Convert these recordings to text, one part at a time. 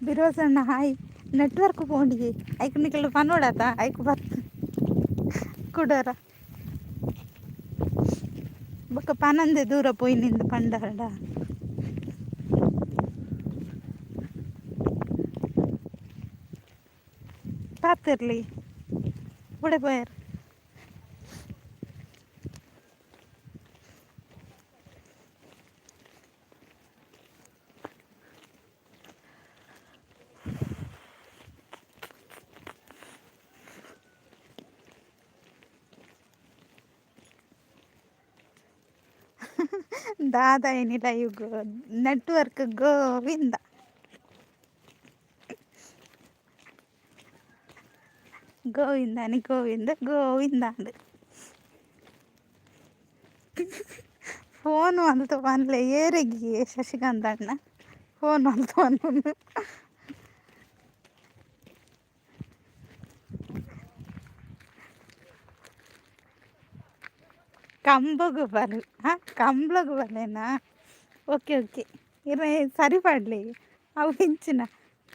ಬಿರೋಸಣ್ಣ hi. Network ಪೋಂಡಿಗೆ ಐಕ್ ನಿಕಲ್ ಪನೋಡತ ಐಕ್ ಬತ್ ಕುಡರ ಬೊಕ್ಕ ಪನಂದೆ ದೂರ ಪೋಯಿನಿಂದ ಪಂಡರಡ. ಪಾತಿರ್ಲಿ ಉಡೆ ಪೋಯರ್. ದಾದ ಏನಿಲ್ಲ ಇವ್ ನೆಟ್ವರ್ಕ್ ಗೋವಿಂದ. ಗೋವಿಂದಾನಿ ಗೋವಿಂದ ಗೋವಿಂದ ಅಂದ್. ಫೋನ್ ಮಲ್ತ್ ಪನ್ಲೆ ಏರೆಗ್ ಶಶಿಕಾಂತ್ ಅಣ್ಣ ಫೋನ್ ಮಲ್ತ್ ಪನ್ಪುನು. ಕಂಬಗು ಬಲ್ ಹಾಂ, ಕಂಬ್ಳಗ್ ಬಲ್ಲೆನಾ? ಓಕೆ ಓಕೆ, ಇರ ಸರಿ ಪಾಡ್ಲೆ. ಅವು ಇಂಚಿನ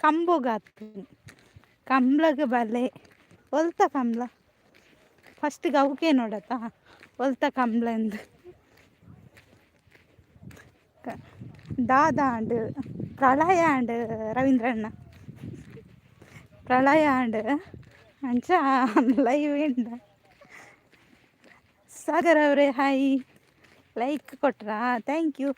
ಕಂಬೊಗಾತ್ ಕಂಬ್ಳಗ್ ಬಲೆ. ಒಲ್ತ ಕಂಬ್ಳ? ಫಸ್ಟ್ಗೆ ಅವಕ್ಕೆ ನೋಡತ್ತ ಒಲ್ತ ಕಂಬ್ಳ ಎಂದು. ದಾದ ಆಂಡ್? ಪ್ರಳಯ ಆಂಡ್ ರವೀಂದ್ರಣ್ಣ, ಪ್ರಳಯ ಆಂಡ್. ಅಂಚ ಲೈವ್ ಇಂಡ. ಸಾಗರ್ ಅವರೇ ಹಾಯ್. ಲೈಕ್ ಕೊಟ್ರಾ? Thank you.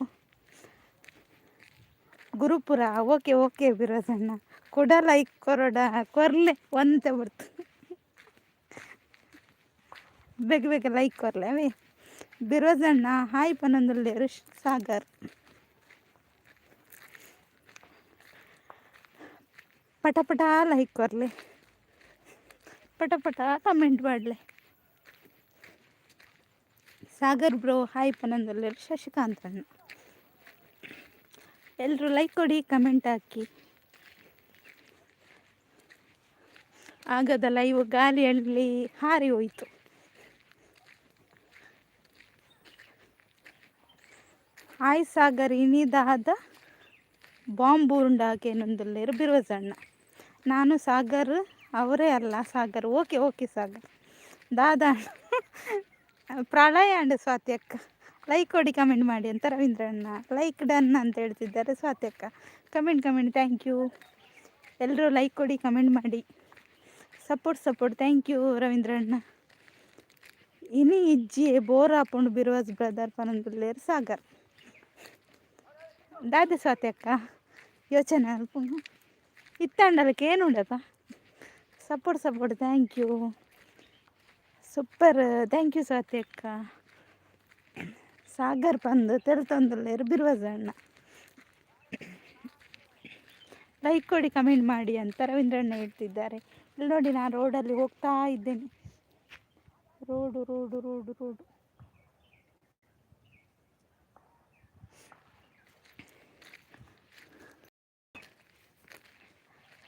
Gurupura, okay okay. ಬಿರೋಸಣ್ಣ ಕೂಡ ಲೈಕ್ ಕೊರೊಡ ಕೊರ್ಲೆ ಒಂತೆ ಬಿಡ್ತು. ಬೇಗ ಬೇಗ ಲೈಕ್ ಕೊರ್ಲೆ ಅವೇ. ಬಿರೋಜಣ್ಣ ಹಾಯ್ ಪನೊಂದುಲ್ಲೆರ್ ಸಾಗರ್. ಪಟ ಪಟ ಲೈಕ್ ಕೊರ್ಲೆ, ಪಟ ಪಟ ಕಮೆಂಟ್ ಮಾಡಲೆ. ಸಾಗರ್ ಬ್ರೋ ಹಾಯ್ ಪನೊಂದುಲ್ಲೆರ್ ಶಶಿಕಾಂತ್ ಅಣ್ಣ. ಎಲ್ಲರೂ ಲೈಕ್ ಕೊಡಿ, ಕಮೆಂಟ್ ಹಾಕಿ. ಆಗದ ಲೈವ್ ಗಾಲಿಯಲ್ಲಿ ಹಾರಿ ಹೋಯಿತು. ಹಾಯ್ ಸಾಗರ್. ಇನಿದಾದ ಬಾಂಬ್ ಬೂರುಂಡಾಕೇನೊಂದುಲ್ಲೆರ್ ಬಿರುವಸಣ್ಣ. ನಾನು ಸಾಗರ್ ಅವರೇ ಅಲ್ಲ ಸಾಗರ್. Okay okay Sagar. ದಾದಾ ಪ್ರಳಯ ಅಂಡ್ ಸ್ವಾತಿ ಅಕ್ಕ. ಲೈಕ್ ಕೊಡಿ, ಕಮೆಂಟ್ ಮಾಡಿ ಅಂತ ರವೀಂದ್ರಣ್ಣ. ಲೈಕ್ ಡನ್ ಅಂತ ಹೇಳ್ತಿದ್ದಾರೆ ಸ್ವಾತಿ ಅಕ್ಕ. Comment comment, thank you. ಎಲ್ಲರೂ ಲೈಕ್ ಕೊಡಿ, ಕಮೆಂಟ್ ಮಾಡಿ. Support support, thank you ರವೀಂದ್ರಣ್ಣ. ಇನಿ ಇಜ್ಜಿ ಬೋರ್ ಆಪುಂಡು ಬಿರುವಾಸ್ ಬ್ರದರ್ ಪನೊಂದುಲ್ಲೆರ್ ಸಾಗರ್. ದಾದೆ ಸ್ವಾತಿ ಅಕ್ಕ ಯೋಚನೆ ಅಲ್ಪುಂಡು ಇತ್ತಂಡಲಕ್ಕೆ ಏನುಂಡಪ್ಪ. Support support, thank you. Super, thank you Swati ಅಕ್ಕ. ಸಾಗರ್ ಪಂದ್ ತೆಲ್ತೊಂದುಲ್ಲೆರ್ ಬಿರುವಜಣ್ಣ. ಲೈಕ್ ಕೊಡಿ, ಕಮೆಂಟ್ ಮಾಡಿ ಅಂತ ರವೀಂದ್ರಣ್ಣ ಹೇಳ್ತಿದ್ದಾರೆ. ಇಲ್ಲಿ ನೋಡಿ, ನಾನು ರೋಡಲ್ಲಿ ಹೋಗ್ತಾ ಇದ್ದೇನೆ. Road road road road.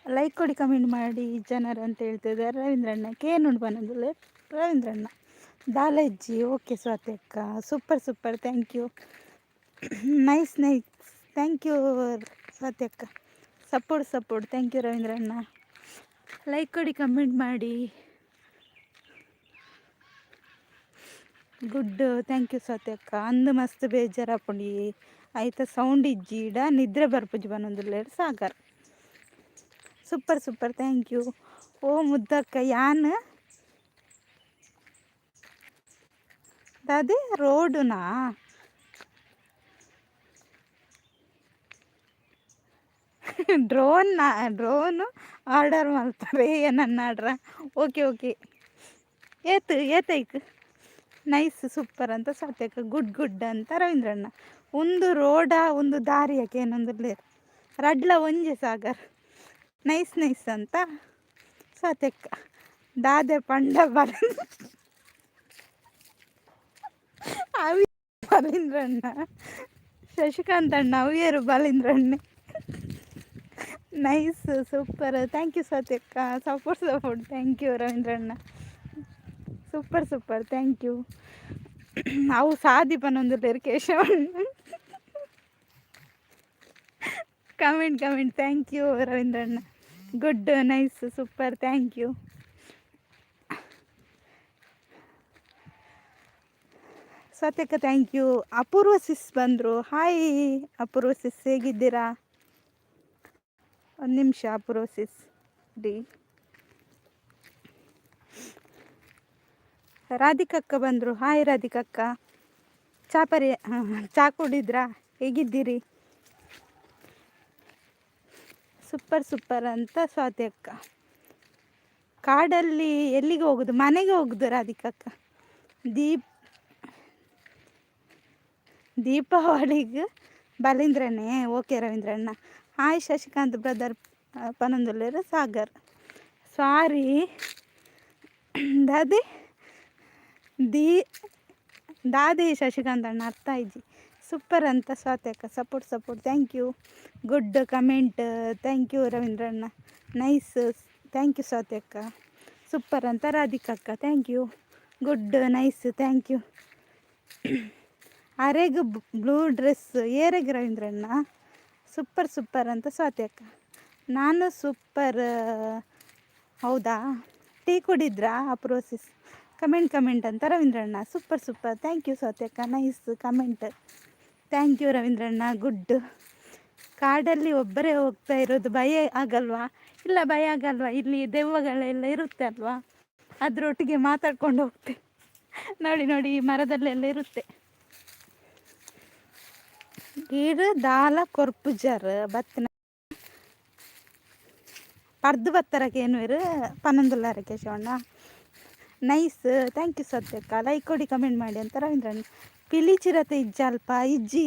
Like ಕೊಡಿ, ಕಮೆಂಟ್ ಮಾಡಿ ಜನರು ಅಂತ ಹೇಳ್ತಿದ್ದಾರೆ ರವೀಂದ್ರಣ್ಣ. ಕೇನುಂಡು ಪನೊಂದುಲ್ಲೆ ರವೀಂದ್ರಣ್ಣ. ದಾಲಜ್ಜಿ, ಓಕೆ ಸ್ವಾತಿ ಅಕ್ಕ. Super super, thank you. Nice nice, thank you Swati ಅಕ್ಕ. ಸಪೋರ್ಟ್ ಸಪೋರ್ಟ್, thank you ರವೀಂದ್ರಣ್ಣ. ಲೈಕ್ ಕೊಡಿ, ಕಮೆಂಟ್ ಮಾಡಿ. ಗುಡ್, thank you Swati ಅಕ್ಕ. ಅಂದು ಮಸ್ತ್ ಬೇಜಾರಾಪುಂಡು. ಐತ ಸೌಂಡ್ ಇಜ್ಜಿಡ ನಿದ್ರೆ ಬರ್ಪುಜಿ ಪನೊಂದುಲ್ಲೆರ್ Sagar. Super super, thank you. ಓ ಮುದ್ದಕ್ಕ ಯಾನ್ ದಾದೆ ರೋಡುನಾ? ಡ್ರೋನ್ ಡ್ರೋನ್ ಆರ್ಡರ್ ಮಲ್ತಾರೆ ಏನನ್ನ ಆಡ್ರ. ಓಕೆ ಓಕೆ, ಏತ್ ಏತೈಕ್. ನೈಸ್ ಸೂಪರ್ ಅಂತ ಸ್ವಾತಿ. ಗುಡ್ ಗುಡ್ ಅಂತ ರವೀಂದ್ರಣ್ಣ. ಒಂದು ರೋಡ ಒಂದು ದಾರಿಯಕ್ಕೆ ಏನೊಂದುಲ್ಲೆರ್ ರಡ್ಲ ಒಂಜೆ ಸಾಗರ್. ನೈಸ್ ನೈಸ್ ಅಂತ ಸ್ವಾತಿ. ದಾದೆ ಪಂಡ ಬಲ ಅವಿ ಬಲೀಂದ್ರಣ್ಣ. ಶಶಿಕಾಂತ್ ಅಣ್ಣ ಅವಿಯರು ಬಲೀಂದ್ರಣ್ಣೆ. Nice super, thank you Swati ಅಕ್ಕ. ಸಪೋರ್ಟ್ ಸಪೋರ್ಟ್, thank you ರವೀಂದ್ರಣ್ಣ. Super super, thank you. ಅವು ಸಾದಿ ಪನೊಂದುಲ್ಲೆರ್ ಕೇಶವಣ್ಣ. Comment comment, thank you ರವೀಂದ್ರಣ್ಣ. Good, nice, super, thank you. ಸತ್ಯಕ್ಕ thank you. Apoorva sis ಬಂದರು. ಹಾಯ್ ಅಪೂರ್ವ ಸಿಸ್, ಹೇಗಿದ್ದೀರಾ? ಒಂದು ನಿಮಿಷ ಅಪೂರ್ವ ಸಿಸ್ ಡಿ. ರಾಧಿಕಕ್ಕ ಬಂದರು. ಹಾಯ್ ರಾಧಿಕಕ್ಕ. ಚಾ ಪರಿ ಚಾ ಕುಡಿದ್ರಾ? ಹೇಗಿದ್ದೀರಿ? ಸೂಪರ್ ಸೂಪರ್ ಅಂತ ಸ್ವಾತಿ ಅಕ್ಕ. ಕಾಡಲ್ಲಿ ಎಲ್ಲಿಗೆ ಹೋಗುದು? ಮನೆಗೆ ಹೋಗುದು ರಾಧಿಕಕ್ಕ. ದೀಪಾವಳಿಗೆ ಬಲೀಂದ್ರನೇ. ಓಕೆ ರವೀಂದ್ರಣ್ಣ. ಹಾಯ್ ಶಶಿಕಾಂತ್ ಬ್ರದರ್ ಪನೊಂದುಲ್ಲೆರ್ ಸಾಗರ್. ಸಾರಿ ದಾದೆ ದೀ ದಾದೆ ಶಶಿಕಾಂತ್ ಅಣ್ಣ, ಅರ್ಥ ಆಯ್ಜಿ. ಸೂಪರ್ ಅಂತ ಸ್ವಾತಿ ಅಕ್ಕ. Support support, thank you. Good comment, thank you ರವೀಂದ್ರಣ್ಣ. Nice, thank you Swati ಅಕ್ಕ. ಸೂಪರ್ ಅಂತ ರಾಧಿಕಾ ಅಕ್ಕ, thank you. Good, nice, thank you. ಅರೆಗ್ blue dress ಏರೆಗ್ ರವೀಂದ್ರಣ್ಣ? Super super ಅಂತ ಸ್ವಾತಿ ಅಕ್ಕ. ನಾನು ಸೂಪರ್, ಹೌದಾ? ಟೀ ಕುಡಿದ್ರಾ ಅಪ್ರೋಸಿಸ್? ಕಮೆಂಟ್ ಕಮೆಂಟ್ ಅಂತ ರವೀಂದ್ರಣ್ಣ. Super super, thank you Swati ಅಕ್ಕ. ನೈಸ್ ಕಮೆಂಟ್, thank you ರವೀಂದ್ರಣ್ಣ. Good. ಕಾಡಲ್ಲಿ ಒಬ್ಬರೇ ಹೋಗ್ತಾ ಇರೋದು ಭಯ ಆಗಲ್ವಾ? ಇಲ್ಲ, ಭಯ ಆಗಲ್ವಾ? ಇಲ್ಲಿ ದೆವ್ವಗಳೆಲ್ಲ ಇರುತ್ತೆ ಅಲ್ವಾ? ಅದರೊಟ್ಟಿಗೆ ಮಾತಾಡ್ಕೊಂಡು ಹೋಗ್ತೆ. ನೋಡಿ ನೋಡಿ, ಈ ಮರದಲ್ಲೆಲ್ಲ ಇರುತ್ತೆ. ಈರ್ ದಾಲ ಕೊರ್ಪುಜರ್ ಬತ್ತಿನ ಪರ್ದು ಬತ್ತರ ಕೇನುವೆರ್ ಪನೊಂದುಲ್ಲಾರ ಕೇಶವಣ್ಣ. ನೈಸ್, thank you ಸತ್ಯಕ್ಕ. Like ಕೊಡಿ, ಕಮೆಂಟ್ ಮಾಡಿ ಅಂತ ರವೀಂದ್ರಣ್ಣ. ಪಿಲಿ ಚಿರತೆ ಇಜ್ಜಲ್ಪ? ಇಜ್ಜಿ,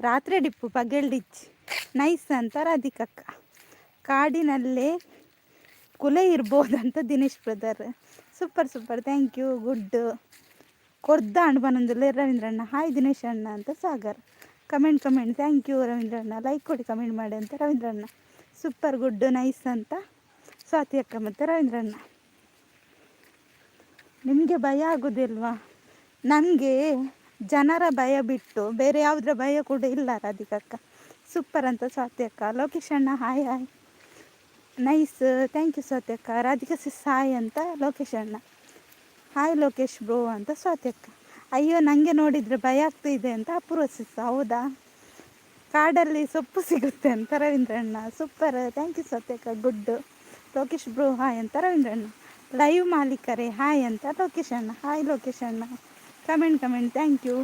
ರಾತ್ರಿ ಡಿಪ್ಪು, ಪಗೆಲ್ಡಿಜ್ಜಿ. ನೈಸ್ ಅಂತ ರಾಧಿಕಕ್ಕ. ಕಾಡಿನಲ್ಲೇ ಕುಲೆ ಇರ್ಬೋದಂತ Dinesh brother. Super super, thank you. Good. ಕೊರ್ದ ಅಂಡ್ ಪನೊಂದುಲ್ಲೆರ್ ರವೀಂದ್ರಣ್ಣ. ಹಾಯ್ ದಿನೇಶ್ ಅಣ್ಣ ಅಂತ Sagar. Comment comment, thank you ರವೀಂದ್ರಣ್ಣ. Like ಕೊಡಿ, ಕಮೆಂಟ್ ಮಾಡಿ ಅಂತ ರವೀಂದ್ರಣ್ಣ. ಸೂಪರ್, ಗುಡ್, ನೈಸ್ ಅಂತ ಸ್ವಾತಿ ಅಕ್ಕ ಮತ್ತು ರವೀಂದ್ರಣ್ಣ. ನಿಮಗೆ ಭಯ ಆಗೋದಿಲ್ವಾ? ನನಗೆ ಜನರ ಭಯ ಬಿಟ್ಟು ಬೇರೆ ಯಾವುದರ ಭಯ ಕೂಡ ಇಲ್ಲ ರಾಧಿಕಕ್ಕ. ಸೂಪರ್ ಅಂತ ಸ್ವಾತಿ ಅಕ್ಕ. ಲೋಕೇಶ್ ಅಣ್ಣ hi hi. Nice, thank you Swati ಅಕ್ಕ. ರಾಧಿಕಾ ಸಿಸ್ ಹಾಯ್ ಅಂತ ಲೋಕೇಶ್ ಅಣ್ಣ. ಹಾಯ್ ಲೋಕೇಶ್ ಬ್ರೋ ಅಂತ ಸ್ವಾತಿ ಅಕ್ಕ. ಅಯ್ಯೋ, ನನಗೆ ನೋಡಿದರೆ ಭಯ ಆಗ್ತಿದೆ ಅಂತ ಅಪೂರ್ವ ಸಿಸ್. ಹೌದಾ? ಕಾಡಲ್ಲಿ ಸೊಪ್ಪು ಸಿಗುತ್ತೆ ಅಂತ ರವೀಂದ್ರಣ್ಣ. ಸೂಪರ್, thank you Swati ಅಕ್ಕ. ಗುಡ್. ಲೋಕೇಶ್ ಬ್ರೋ ಹಾಯ್ ಅಂತ ರವೀಂದ್ರಣ್ಣ. ಲೈವ್ ಮಾಲೀಕರೇ ಹಾಯ್ ಅಂತ ಲೋಕೇಶ್ ಅಣ್ಣ. ಹಾಯ್ ಲೋಕೇಶ್ ಅಣ್ಣ. Comment comment, thank you.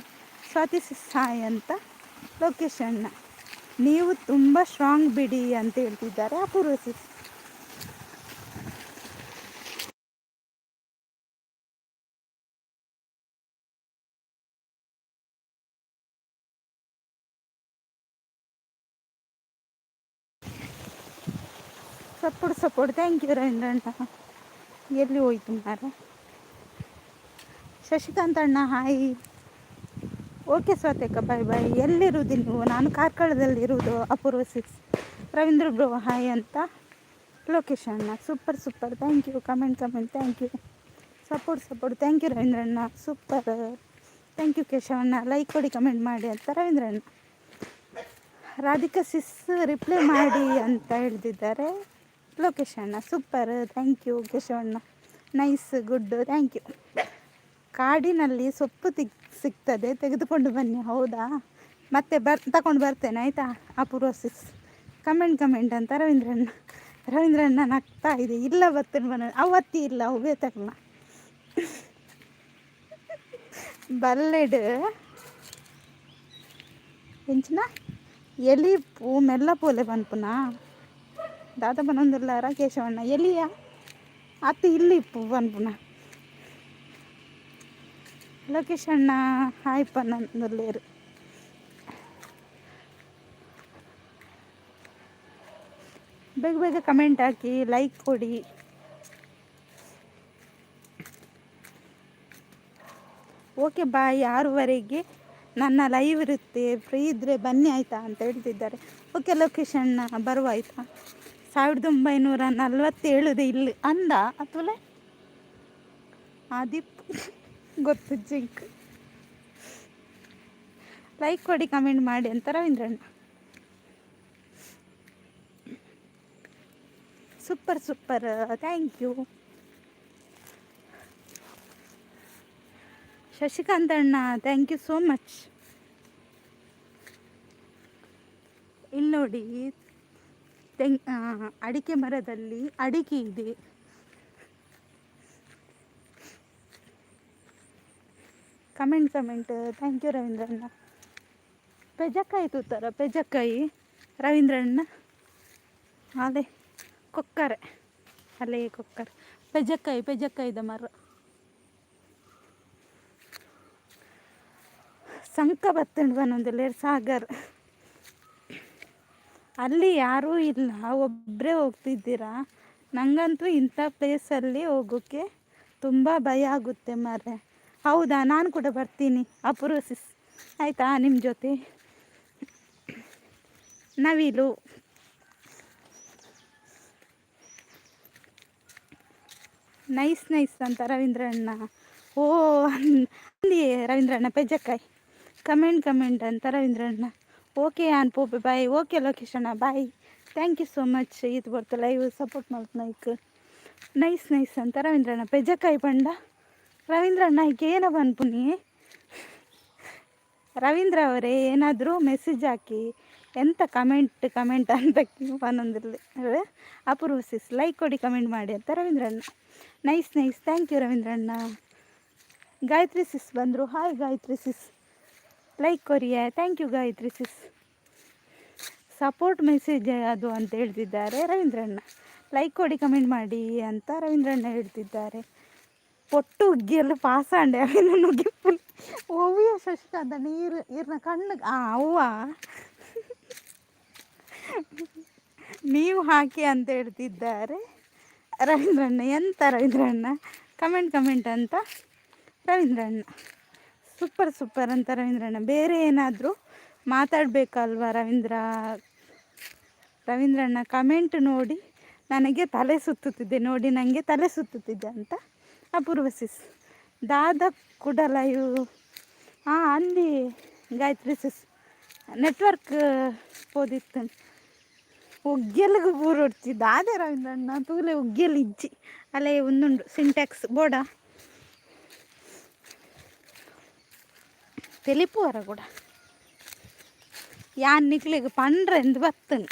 Swati sis hi ಅಂತ ಲೋಕೇಶ್ ಅಣ್ಣ. ನೀವು ತುಂಬ ಸ್ಟ್ರಾಂಗ್ ಬಿಡಿ ಅಂತ ಹೇಳ್ತಿದ್ದಾರೆ ಅಪೂರ್ವ sis. Support support, thank you ರವೀಂದ್ರಣ್ಣ. ಎಲ್ಲಿ ಹೋಯ್ತು ಮಾರ? ಶಶಿಕಾಂತ್ ಅಣ್ಣ ಹಾಯ್. ಓಕೆ ಸ್ವಾತಿಯಕ್ಕ, ಬಾಯ್ ಬಾಯ್. ಎಲ್ಲಿರುವುದು ನೀವು? ನಾನು ಕಾರ್ಕಳದಲ್ಲಿರುವುದು ಅಪೂರ್ವ ಸಿಕ್ಸ್. ರವೀಂದ್ರ ಬ್ರೋ ಹಾಯ್ ಅಂತ ಲೋಕೇಶ್ ಅಣ್ಣ. Super super, thank you. Comment comment, thank you. Support support, thank you ರವೀಂದ್ರಣ್ಣ. Super, thank you ಕೇಶವಣ್ಣ. Like ಕೊಡಿ, ಕಮೆಂಟ್ ಮಾಡಿ ಅಂತ ರವೀಂದ್ರಣ್ಣ. ರಾಧಿಕಾ ಸಿಸ್ ರಿಪ್ಲೈ ಮಾಡಿ ಅಂತ ಹೇಳ್ತಿದ್ದಾರೆ ಲೋಕೇಶ್ ಅಣ್ಣ. Super, thank you ಕೇಶವಣ್ಣ. Nice, good, thank you. ಕಾಡಿನಲ್ಲಿ ಸೊಪ್ಪು ಸಿಗ್ತದೆ, ತೆಗೆದುಕೊಂಡು ಬನ್ನಿ. ಹೌದಾ? ಮತ್ತೆ ತಗೊಂಡು ಬರ್ತೇನೆ ಆಯಿತಾ ಅಪೂರ್ವ ಸಿಸ್. ಕಮೆಂಟ್ ಕಮೆಂಟ್ ಅಂತ ರವೀಂದ್ರಣ್ಣ. ರವೀಂದ್ರಣ್ಣ ನಗ್ತಾ ಇದೆ. ಇಲ್ಲ ಬರ್ತೇನೆ ಬನ್ನ ಅವತ್ತಿ ಇಲ್ಲ ಅವೇ ತಗೊಳ ಬಲ್ಲೆಡ್ ಎಂಚಿನ ಎಲಿ ಪೂ ಮೆಲ್ಲ ಪೋಲೆ ಪನ್ಪುನ ದಾದ ಪನೊಂದುಲ್ಲಾರ ಕೇಶವಣ್ಣ? ಎಲಿಯ ಅತ್ತು ಇಲ್ಲಿ ಇಪ್ಪು ಪನ್ಪುನ. ಲೋಕೇಶ್ ಅಣ್ಣ ಹಾಯ್ ಪನೊಂದುಲ್ಲೆರ್. ಬೇಗ ಬೇಗ ಕಮೆಂಟ್ ಹಾಕಿ, ಲೈಕ್ ಕೊಡಿ. ಓಕೆ ಬಾಯ್, 6ವರೆಗೆ ನನ್ನ ಲೈವ್ ಇರುತ್ತೆ, ಫ್ರೀ ಇದ್ದರೆ ಬನ್ನಿ ಆಯಿತಾ ಅಂತ ಹೇಳ್ತಿದ್ದಾರೆ. ಓಕೆ ಲೊಕೇಶನ್ ಅಣ್ಣ, ಬರುವ ಆಯಿತಾ. 1947 ಇಲ್ಲಿ ಅಂದ ಅಥವಾ ಆದಿಪ್ ಗೊತ್ತು ಜಿಂಕ್. ಲೈಕ್ ಕೊಡಿ, ಕಮೆಂಟ್ ಮಾಡಿ ಅಂತ ರವೀಂದ್ರಣ್ಣ. Super super, thank you. Shashikant ಅಣ್ಣ, thank you so much. ಇಲ್ಲಿ ನೋಡಿ, ಅಡಿಕೆ ಮರದಲ್ಲಿ ಅಡಿಕೆ ಇದೆ. Comment comment, thank you ರವೀಂದ್ರಣ್ಣ. ಪೆಜಕ್ಕಾಯಿ ತೂತಾರ? ಪೆಜಕ್ಕಾಯಿ ರವೀಂದ್ರಣ್ಣ. ಅದೇ ಕೊಕ್ಕರೆ, ಅಲ್ಲೇ ಕೊಕ್ಕರೆ. ಪೆಜಕ್ಕಾಯಿ, ಪೆಜಕ್ಕಾಯಿದ ಮರ. ಸಂಕ ಬತ್ತಂಡು ಬನ್ನೊಂದುಲ್ಲೆರ್ ಸಾಗರ್. ಅಲ್ಲಿ ಯಾರೂ ಇಲ್ಲ, ಒಬ್ಬರೇ ಹೋಗ್ತಿದ್ದೀರಾ? ನನಗಂತೂ ಇಂಥ ಪ್ಲೇಸಲ್ಲಿ ಹೋಗೋಕ್ಕೆ ತುಂಬ ಭಯ ಆಗುತ್ತೆ ಮಾರ್ರೆ. ಹೌದಾ? ನಾನು ಕೂಡ ಬರ್ತೀನಿ ಅಪೂರ್ವ ಸಿಸ್, ಆಯಿತಾ? ನಿಮ್ಮ ಜೊತೆ. ನವಿಲು. ನೈಸ್ ನೈಸ್ ಅಂತ ರವೀಂದ್ರಣ್ಣ. ಓ, ಅಲ್ಲಿ ರವೀಂದ್ರಣ್ಣ ಪೆಜಕ್ಕಾಯಿ. ಕಮೆಂಟ್ ಕಮೆಂಟ್ ಅಂತ ರವೀಂದ್ರಣ್ಣ. ಓಕೆ ಅನ್ ಪೋಪೆ, ಬಾಯ್. ಓಕೆ ಲೋಕೇಶ್ ಅಣ್ಣ, bye. Thank you so much. ಇದು ಬರ್ತ ಲೈವ್ ಸಪೋರ್ಟ್ ಮಾಡ್ತು. ನೈಸ್ ನೈಸ್ ಅಂತ ರವೀಂದ್ರಣ್ಣ. ಪೆಜಕ್ಕಾಯಿ ಪಂಡ ರವೀಂದ್ರಣ್ಣ, ಈಗ ಏನ ಪನ್ಪುನಿ? ರವೀಂದ್ರ ಅವರೇ, ಏನಾದರೂ ಮೆಸೇಜ್ ಹಾಕಿ. ಎಂತ ಕಮೆಂಟ್ ಕಮೆಂಟ್ ಅಂತ ಪನ್ನೊಂದಿಲ್ಲ. ಅಪೂರ್ವ ಸಿಸ್, ಲೈಕ್ ಕೊಡಿ, ಕಮೆಂಟ್ ಮಾಡಿ ಅಂತ ರವೀಂದ್ರಣ್ಣ. ನೈಸ್ ನೈಸ್, thank you ರವೀಂದ್ರಣ್ಣ. ಗಾಯತ್ರಿ ಸಿಸ್ ಬಂದರು. Hi Gayatri sis. ಲೈಕ್ ಕೊರಿಯ. Thank you Gayatri sis. Support message ಅದು ಅಂತ ಹೇಳ್ತಿದ್ದಾರೆ ರವೀಂದ್ರಣ್ಣ. ಲೈಕ್ ಕೊಡಿ, ಕಮೆಂಟ್ ಮಾಡಿ ಅಂತ ರವೀಂದ್ರಣ್ಣ ಹೇಳ್ತಿದ್ದಾರೆ. ಪೊಟ್ಟು ಉಗ್ಗಿಯಲ್ಲಿ ಪಾಸಾಂಡೆ ಅವಿನ ನುಗ್ಗಿಪ್ಪು ಓವಿಯ. ಶಶಿಕಾಂತ ನೀರು ಇರ್ನ ಕಣ್ಣು ಅವ್ವ ನೀವು ಹಾಕಿ ಅಂತ ಹೇಳ್ತಿದ್ದಾರೆ ರವೀಂದ್ರಣ್ಣ. ಎಂತ ರವೀಂದ್ರಣ್ಣ? ಕಮೆಂಟ್ ಕಮೆಂಟ್ ಅಂತ ರವೀಂದ್ರಣ್ಣ. ಸೂಪರ್ ಸೂಪರ್ ಅಂತ ರವೀಂದ್ರಣ್ಣ. ಬೇರೆ ಏನಾದರೂ ಮಾತಾಡಬೇಕಲ್ವ ರವೀಂದ್ರ? ರವೀಂದ್ರಣ್ಣ, ಕಮೆಂಟ್ ನೋಡಿ ನನಗೆ ತಲೆ ಸುತ್ತುತ್ತಿದೆ, ನೋಡಿ ನನಗೆ ತಲೆ ಸುತ್ತುತ್ತಿದೆ ಅಂತ ಅಪೂರ್ವ ಸಿಸ್. ದಾದ ಕೂಡ ಲೈವ್. ಹಾಂ, ಅಂದಿ ಗಾಯತ್ರಿ ಸಿಸ್. ನೆಟ್ವರ್ಕ್ ಪೋದಿತ್ತು. ಉಗ್ಗೆಲ್ಗ್ ಬೂರೊಡ್ಚಿ ದಾದೆ ರವೀಂದ್ರಣ್ಣ? ತೂಲೆ, ಉಗ್ಗೆಲ್ ಇಜ್ಜಿ. ಅಲ್ಲೇ ಒಂದುಂಡು ಸಿಂಟ್ಯಾಕ್ಸ್ ಬೋಡ ತೆಲಿಪುವರ ಕೂಡ. ಯಾನ್ ನಿಕ್ಲೆಗ್ ಪಂಡ್ರೆಂದ್ ಬತ್ತನ್.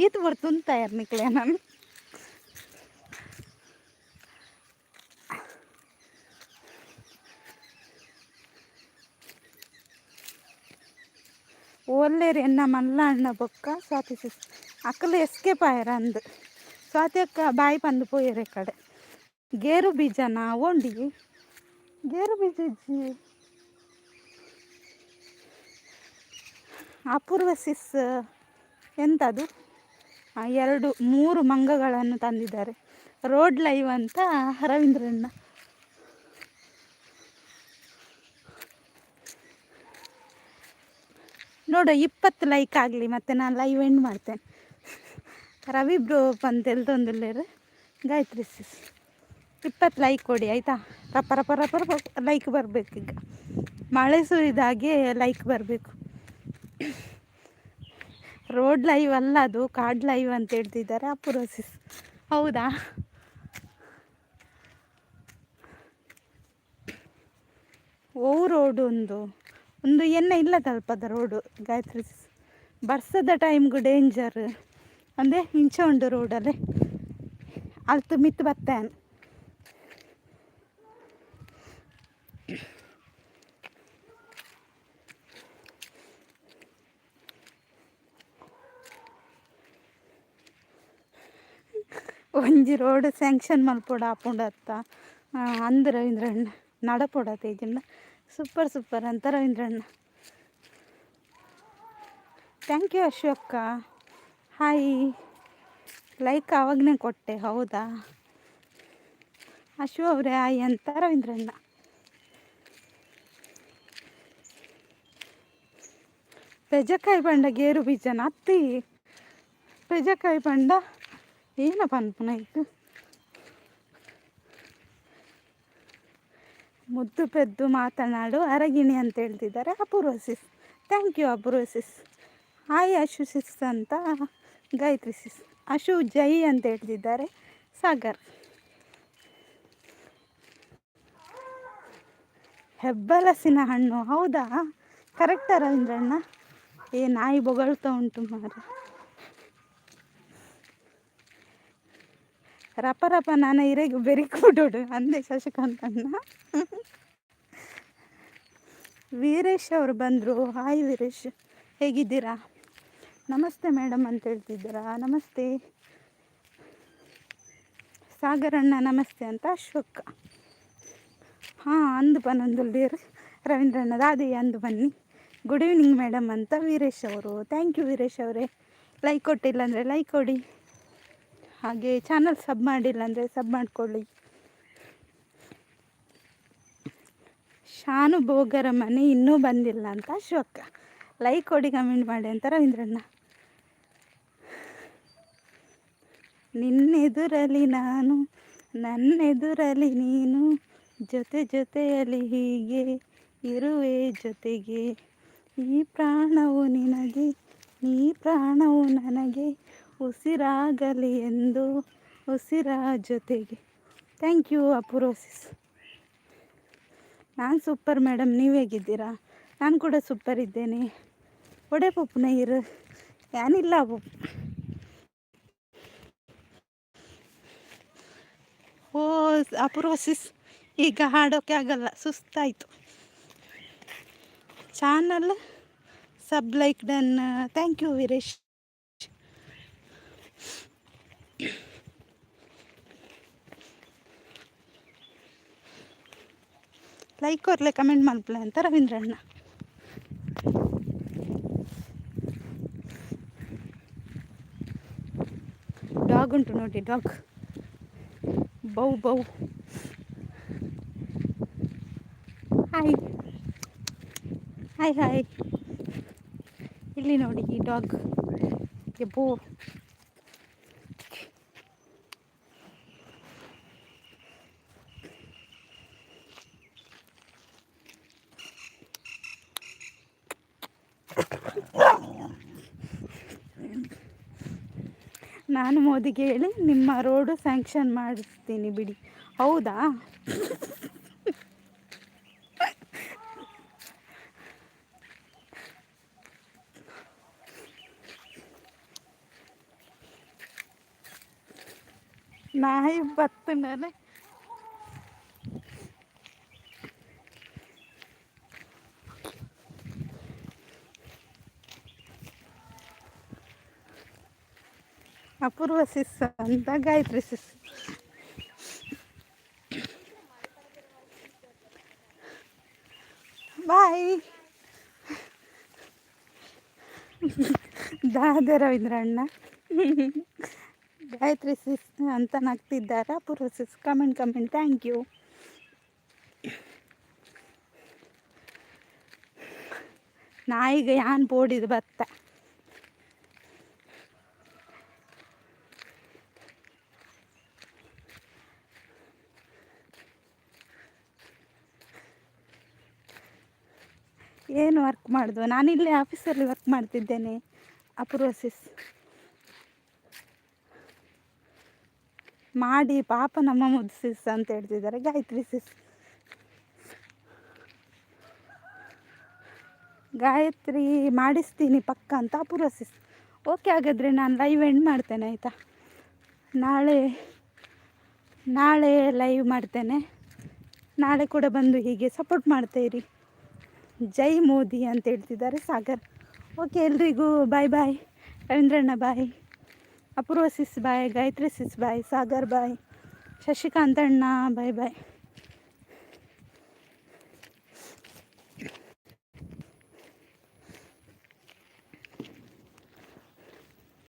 ಈತ್ ಬರ್ತುಂತಾಯರ್ ನಿಕ್ಲೆ ನಾನು. ಓಲ್ಲೇರು ಎನ್ನ ಮಲ್ಲ ಅಣ್ಣ ಬೊಕ್ಕ ಸ್ವಾತಿ ಸಿಸ್. ಅಕ್ಕಲು ಎಸ್ಕೇಪ್ ಆಯರ ಅಂದ್. ಸ್ವಾತಿ ಅಕ್ಕ ಬಾಯಿ ಪಂದು ಪೋಯೆರೆ ಕಡೆ. ಗೇರು ಬೀಜನಾ? ಓಂಡಿ ಗೇರು ಬೀಜ ಇಜ್ಜಿ. ಅಪೂರ್ವ ಸಿಸ್, ಎಂಥದು? ಎರಡು ಮೂರು ಮಂಗಗಳನ್ನು ತಂದಿದ್ದಾರೆ. ರೋಡ್ ಲೈವ್ ಅಂತ ರವೀಂದ್ರಣ್ಣ. ನೋಡು, 20 ಲೈಕ್ ಆಗಲಿ, ಮತ್ತು ನಾನು ಲೈವ್ ಎಂಡ್ ಮಾಡ್ತೇನೆ. ರವಿ ಬ್ರೋ ಪಂತೆಲ್ದೊಂದುಲ್ಲೇರು ಗಾಯತ್ರಿ ಸಿಸ್. 20 ಲೈಕ್ ಕೊಡಿ, ಆಯಿತಾ? ರಪ ರಪ ರಪ ರಪ ಲೈಕ್ ಬರಬೇಕು. ಈಗ ಮಳೆ ಸುರಿದಾಗೆ ಲೈಕ್ ಬರಬೇಕು. ರೋಡ್ ಲೈವ್ ಅಲ್ಲ ಅದು, ಕಾರ್ಡ್ ಲೈವ್ ಅಂತ ಹೇಳ್ತಿದ್ದಾರೆ ಅಪೂರ್ವ ಸಿಸ್. ಹೌದಾ? ಓ, ರೋಡ್ ಒಂದು ಒಂದು ಎಣ್ಣೆ ಇಲ್ಲ ತಲ್ಪದ ರೋಡು. ಗಾಯತ್ರಿ ಸಿಸ್, ಬರ್ಸದ ಟೈಮ್ಗೂ ಡೇಂಜರ್. ಅಂದರೆ ಇಂಚ ಉಂಡು ರೋಡಲ್ಲಿ, ಅಲ್ತು ಮಿತ್ತು ಬತ್ತೇನೆ. ಒಂಜಿ ರೋಡ್ ಸ್ಯಾಂಕ್ಷನ್ ಮಲ್ಪೊಡು ಆಪುಂಡತ್ತ ಅಂದ್ ರವೀಂದ್ರಣ್ಣ. ನಡಪೊಡ ತೇಜಣ್ಣ. ಸೂಪರ್ ಸೂಪರ್ ಅಂತ ರವೀಂದ್ರಣ್ಣ. Thank you Ashoka. Hi. Like ಆವಾಗನೇ ಕೊಟ್ಟೆ. ಹೌದಾ ಅಶು ಅವರೇ? ಹಾಯ್ ಅಂತ ರವೀಂದ್ರಣ್ಣ. ಪೆಜಕಾಯಿ ಪಂಡ ಗೇರು ಬೀಜನ? ಅತ್ತಿ, ಪೆಜಕಾಯಿ ಪಂಡ ಏನ ಪನ್ಪುನ ಐಕ್? ಮುದ್ದು ಪೆದ್ದು ಮಾತನಾಡು ಅರಗಿಣಿ ಅಂತ ಹೇಳ್ತಿದ್ದಾರೆ ಅಪೂರ್ವ ಸಿಸ್. Thank you Apoorva sis. Hi Ashu ಸಿಸ್ ಅಂತ ಗಾಯತ್ರಿ ಸಿಸ್. ಅಶು ಜೈ ಅಂತ ಹೇಳ್ತಿದ್ದಾರೆ ಸಾಗರ್. ಹೆಬ್ಬಲಸಿನ ಹಣ್ಣು, ಹೌದಾ? ಕರೆಕ್ಟಾ ರವೀಂದ್ರಣ್ಣ? ಏ, ನಾಯಿ ಬೊಗಳ್ತಾ ಉಂಟು ಮಾರ್ರೆ. ರಪ ರಪ ನಾನು ಇರೆಗ್ ಬೆರಿಕ್ ಬಿಡೋಡು ಅಂದೆ ಶಶಿಕಾಂತ್ ಅಣ್ಣ. ವೀರೇಶ್ ಅವರು ಬಂದರು. ಹಾಯ್ ವೀರೇಶ್, ಹೇಗಿದ್ದೀರಾ? ನಮಸ್ತೆ ಮೇಡಮ್ ಅಂತ ಹೇಳ್ತಿದ್ದೀರಾ, ನಮಸ್ತೆ. ಸಾಗರಣ್ಣ ನಮಸ್ತೆ ಅಂತ ಅಶೋಕ. ಹಾಂ, ಅಂದು ಪನೊಂದುಲ್ಲೇರು ರವೀಂದ್ರಣ್ಣ ದಾದಿ ಅಂದು ಬನ್ನಿ. Good evening madam ಅಂತ ವೀರೇಶ್ ಅವರು. Thank you Veeresh ಅವರೇ. ಲೈಕ್ ಕೊಟ್ಟಿಲ್ಲ ಅಂದರೆ ಲೈಕ್ ಕೊಡಿ, ಹಾಗೆ ಚಾನಲ್ ಸಬ್ ಮಾಡಿಲ್ಲ ಅಂದರೆ ಸಬ್ ಮಾಡಿಕೊಳ್ಳಿ. ಶಾನು ಬೋಗರ ಮನೆ ಇನ್ನೂ ಬಂದಿಲ್ಲ ಅಂತ ಅಶೋಕ. ಲೈಕ್ ಕೊಡಿ, ಕಮೆಂಟ್ ಮಾಡಿ ಅಂತ ರವೀಂದ್ರಣ್ಣ. ನಿನ್ನೆದುರಲಿ ನಾನು, ನನ್ನೆದುರಲಿ ನೀನು, ಜೊತೆ ಜೊತೆಯಲ್ಲಿ ಹೀಗೆ ಇರುವೆ ಜೊತೆಗೆ. ಈ ಪ್ರಾಣವು ನಿನಗೆ, ನೀ ಪ್ರಾಣವು ನನಗೆ, ಉಸಿರಾಗಲಿ ಎಂದು ಉಸಿರ ಜೊತೆಗೆ. Thank you ಅಪೂರ್ವ ಸಿಸ್. ನಾನು ಸೂಪರ್ ಮೇಡಮ್, ನೀವು ಹೇಗಿದ್ದೀರಾ? ನಾನು ಕೂಡ ಸೂಪರ್ ಇದ್ದೇನೆ. ಒಡೆ ಪಪ್ಪುನ ಇರು ಏನಿಲ್ಲ ಪಪ್ಪು. ಓ ಅಪೂರ್ವ ಸಿಸ್, ಈಗ ಹಾಡೋಕೆ ಆಗಲ್ಲ, ಸುಸ್ತಾಯಿತು. Channel sub like done, thank you Veeresh. Like ಕೊರ್ಲೆ, comment ಮಲ್ಪಲೆ ಅಂತ ರವೀಂದ್ರಣ್ಣ. ಡಾಗ್ ಉಂಟು ನೋಡಿ, ಡಾಗ್ ಬೌ ಬೌ. Hi hi hi. ಇಲ್ಲಿ ನೋಡಿ ಈ ಡಾಗ್ ಎಬ್ಬೋ. ನಾನು ಮೋದಿಗೆ ಹೇಳಿ ನಿಮ್ಮ ರೋಡು ಸ್ಯಾಂಕ್ಷನ್ ಮಾಡಿಸ್ತೀನಿ ಬಿಡಿ. ಹೌದಾ? ನಾಯಿ ಬತ್ತನೆ. ಅಪೂರ್ವ ಸಿಸ್ ಅಂತ ಗಾಯತ್ರಿ ಸಿಸ್. ಬಾಯ್ ದಾದ ರವೀಂದ್ರ ಅಣ್ಣ. ಗಾಯತ್ರಿ ಸಿಸ್ ಅಂತ ನಗ್ತಿದ್ದಾರೆ ಅಪೂರ್ವ sis. Comment comment, thank you. ನಾಯಿಗೆ ಯಾನ್ ಪೋಡಿದು ಬತ್ತ. ಏನು ವರ್ಕ್ ಮಾಡೋದು? ನಾನಿಲ್ಲೇ ಆಫೀಸಲ್ಲಿ ವರ್ಕ್ ಮಾಡ್ತಿದ್ದೇನೆ ಅಪೂರ್ವ ಸಿಸ್. ಮಾಡಿ ಪಾಪ ನಮ್ಮ ಮುದ್ದು ಸಿಸ್ ಅಂತ ಹೇಳ್ತಿದ್ದಾರೆ ಗಾಯತ್ರಿ ಸಿಸ್. ಗಾಯತ್ರಿ ಮಾಡಿಸ್ತೀನಿ ಪಕ್ಕ ಅಂತ ಅಪೂರ್ವ ಸಿಸ್. ಓಕೆ, ಹಾಗಾದರೆ ನಾನು ಲೈವ್ ಎಂಡ್ ಮಾಡ್ತೇನೆ ಆಯಿತಾ? ನಾಳೆ ನಾಳೆ ಲೈವ್ ಮಾಡ್ತೇನೆ. ನಾಳೆ ಕೂಡ ಬಂದು ಹೀಗೆ ಸಪೋರ್ಟ್ ಮಾಡ್ತಾಯಿರಿ. ಜೈ ಮೋದಿ ಅಂತ ಹೇಳ್ತಿದ್ದಾರೆ ಸಾಗರ್. ಓಕೆ, ಎಲ್ರಿಗೂ ಬಾಯ್ ಬಾಯ್. ರವೀಂದ್ರಣ್ಣ bye, Apoorva sis bye, Gayatri sis bye, Sagar bye, Shashikant ಅಣ್ಣ ಬಾಯ್ ಬಾಯ್.